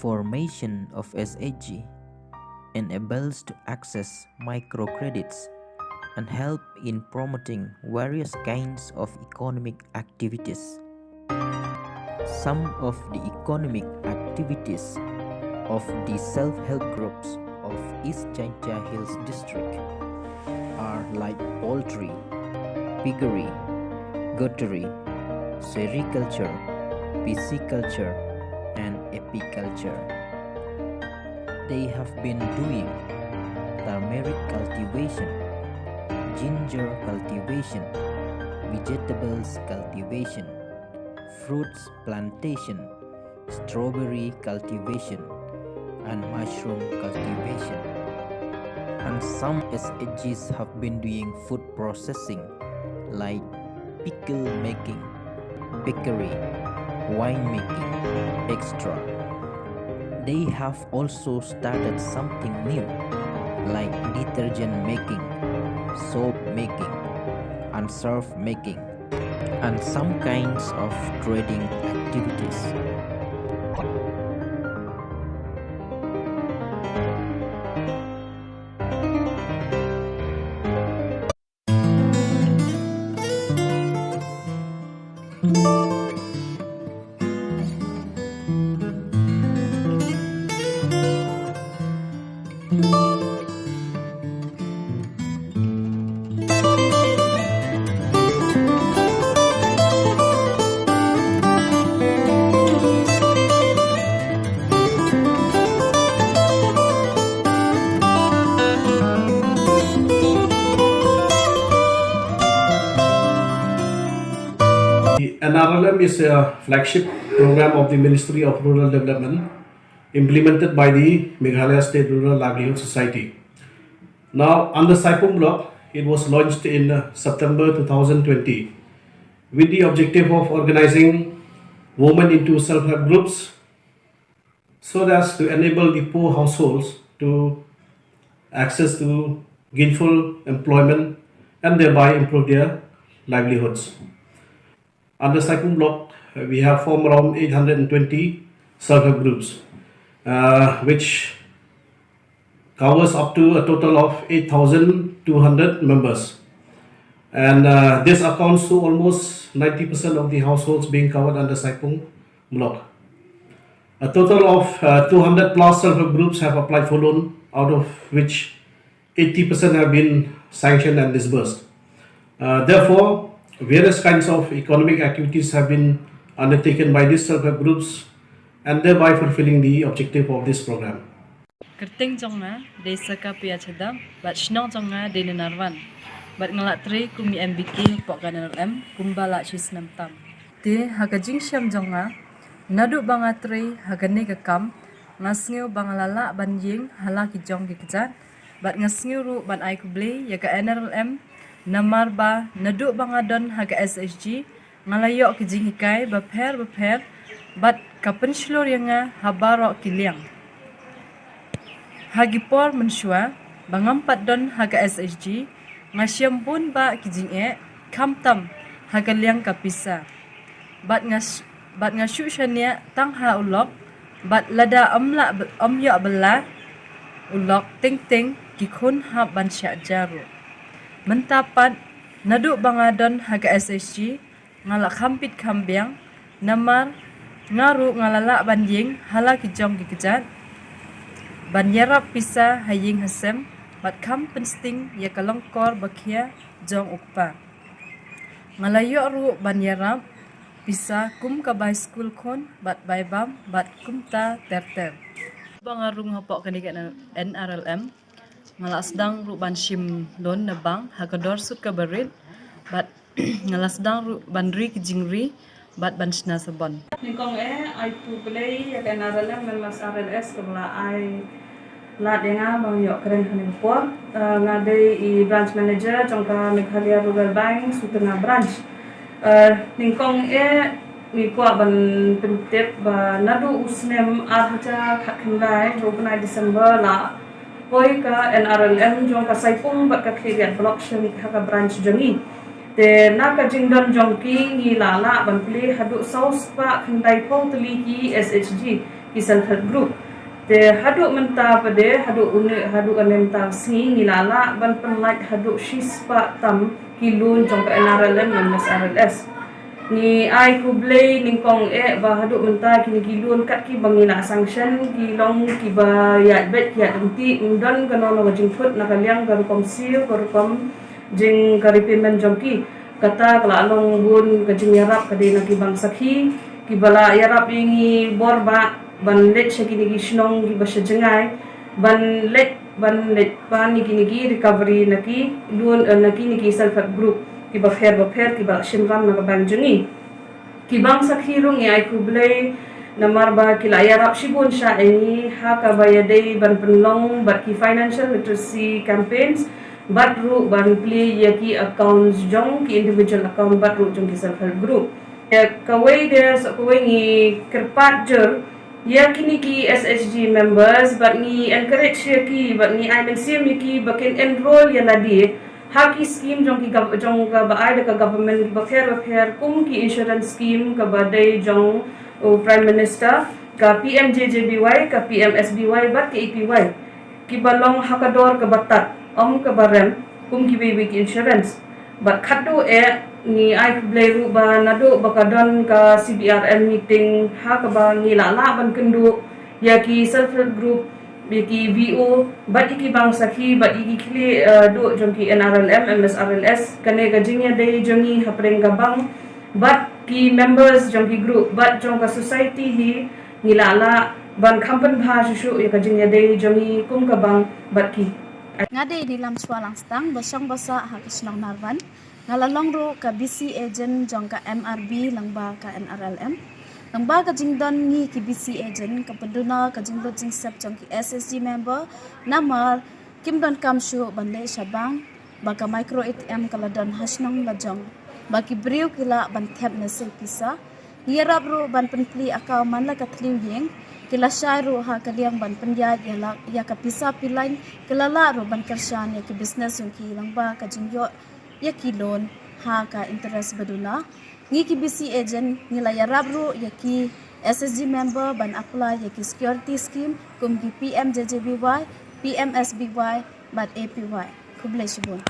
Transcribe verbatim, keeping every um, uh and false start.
Formation of S H G enables to access microcredits and help in promoting various kinds of economic activities. Some of the economic activities of the self-help groups of East Jaintia Hills District are like poultry, piggery, guttery, sericulture, pisciculture, and apiculture. They have been doing turmeric cultivation, ginger cultivation, vegetables cultivation, fruits plantation, strawberry cultivation, and mushroom cultivation. And some S H Gs have been doing food processing like pickle making, bakery, wine making, et cetera. They have also started something new like detergent making, soap making, and surf making, and some kinds of trading activities. The N R L M is a flagship program of the Ministry of Rural Development, implemented by the Meghalaya State Rural Livelihood Society. Now, under Saipung Block, it was launched in uh, September two thousand twenty with the objective of organizing women into self-help groups so as to enable the poor households to access to gainful employment and thereby improve their livelihoods. Under Saipung Block, uh, we have formed around eight hundred twenty self-help groups, uh, which covers up to a total of eight thousand two hundred members. And uh, this accounts to almost ninety percent of the households being covered under Saipung Block. A total of uh, two hundred plus self-help groups have applied for loan, out of which eighty percent have been sanctioned and disbursed. Uh, therefore, various kinds of economic activities have been undertaken by these self-help groups and thereby fulfilling the objective of this program. Kyrteng jong nga dei Saka Pia Chadap, bad shnong jong nga dei Nynarwan. Bad nga la trei kum i M B K hapoh ka N R L M kumba la shi snem tam. Te ha ka jingshem jong nga, naduh ba nga trei ha kane ka kam, nga sngew ba nga la lah ban ïeng ha la ki jong ki kjat, bad nga sngew ruh ban ai khublei ïa ka N R L M, namar ba naduh ba nga don ha ka S H G, nga la ïoh ki jinghikai bapher bapher, bad ka pynshlur ïa nga ha baroh ki liang. Ha ki por mynshuwa ba ngam pat don ha ka S H G, nga shem bun bah ki jingeh, khamtam ha ka liang ka pisa. Bad nga sh-, bad nga shu shaniah tang ha u lok, bad lada ym lah b-, ym ïoh bylla u lok teng teng, ki khun hap ban shah ja ruh. Mynta pat, naduh ba nga don ha ka S H G, nga la kham bit kham biang, namar nga ruh nga la lah ban ïeng ha la ki jong ki kjat, ban ïarap pisa ha ïing ha sem, bad kham pynsting ïa ka lyngkor ba khia jong u kpa. Nga la ïoh ruh ban ïarap pisa kum ka bai skul khun, bad bai bam, bad kumta ter ter. Ba nga rung hapoh kane ka N R L M, nga la sdang ruh ban shim loan na bank ha ka dor sut kaba rit, bad nga la sdang ruh ban ri ki jingri bad ban shna sabon. Nyngkong eh, ai khublei ïa ka N R L M lem bad R L S kaba la ai lad ïa nga ban ïoh kren ha kane ka por. Eh, nga dei i branch manager jong ka Meghalaya Rural Bank, Sutnga branch. Eh, nyngkong eh, ngi kwah ban pyntip ba naduh u snem ar hajar khatkhyndai, ha u bnai December la poi ka N R L M jong ka Saipung bad ka Khliehriat Block sha ngi ha ka branch jong ngi. Te na ka jingdon jong ki, ngi la lah ban plie haduh saw spah khyndai phew tylli ki S H G. ki self help group. Te haduh mynta pat de, haduh une, haduh kane mynta sngi ngi la lah ban pynlait haduh shispah tam ki loan jong ka N R L M, M S R L S. Ngi ai khublei nyngkong eh ba haduh mynta kine ki loan kat kiba ngi la sanction ki long kiba ïaid beit ïaid ryntih, ym don kano kano ka jingthut na ka liang ka rukom siew, ka rukom jing ka repayment jong ki. Kata ka la long bun ka jingïarap ka dei na ki bang sakhi kiba la ïarap ïa ngi bor ba ban leit sha kine ki shnong kiba sha jngai, ban leit, ban leit ban ïa kine ki recovery na ki loan, eh, na kine ki self help group kiba pher ba pher kiba la shim ram na ka bank jong ngi. Ki bang sakhi ruh ngi ai khublei namar ba ki la ïarap shibun sha ïa ngi ha kaba ïadei ban pynlong bad ki financial literacy campaigns, bad ruh ban plie ïa ki accounts jong ki individual account bad ruh jong ki self help group. Ïa kawei de, sa kawei ngi kyrpad jur ïa kine ki S H G members bad ngi encourage ïa ki bad ngi ai mynsiem ïa ki ba kin enroll ïa lade ha ki scheme jong ki gov-, jong kaba ai da ka government kiba pher ba pher, kum ki insurance scheme kaba dei jong u Prime Minister, ka P M J J B Y, ka P M S B Y bad ka A P Y, kiba long ha ka dor kaba tad, ym kaba rem kum kiwei kiwei ki insurance. Bad khatduh eh ngi ai khublei ruh ba naduh ba ka don ka C B R M meeting ha kaba ngi la lah ban kynduh ïa ki self help group, ïa ki V O bad ïa ki bang sakhi bad ïa ki khlieh, eh, duh jong ki N R L M, M S R L S, kane ka jingïadei jong ngi hapdeng ka bang bad ki members jong ki group bad jong ka society hi, ngi la lah ban kham pynbha shuh shuh ïa ka jingïadei jong ngi kum ka bang bad ki. Nga dei Nilam Shwa Langstang, ba shong ba sah ha ka shnong Narwan. Nga la long ruh ka B C agent jong ka M R B lyngba ka N R L M. Lyngba ka jingdon ngi ki B C agent ka pynduna ka jinglut jingsep jong ki S H G member, namar kim donkam shuh ban leit sha bank, ba ka micro A T M ka la don ha shnong la jong, ba ki briew ki lah ban thep na sei pisa. Ngi ïarap ruh ban pynplie account man la ka thliew ïing, ki la shai ruh ha ka liang ban pynïaid ïa la, ïa ka pisa pilain, ki la lah ruh ban kyrshan ïa ki business jong ki lyngba ka jingïoh ïa ki loan ha ka interest ba duna. Ngi ki B C agent ngi la ïarap ruh ïa ki S H G member ban apply ïa ki security scheme kum ki P M J J B Y, P M S B Y bad A P Y. Khublei shibun.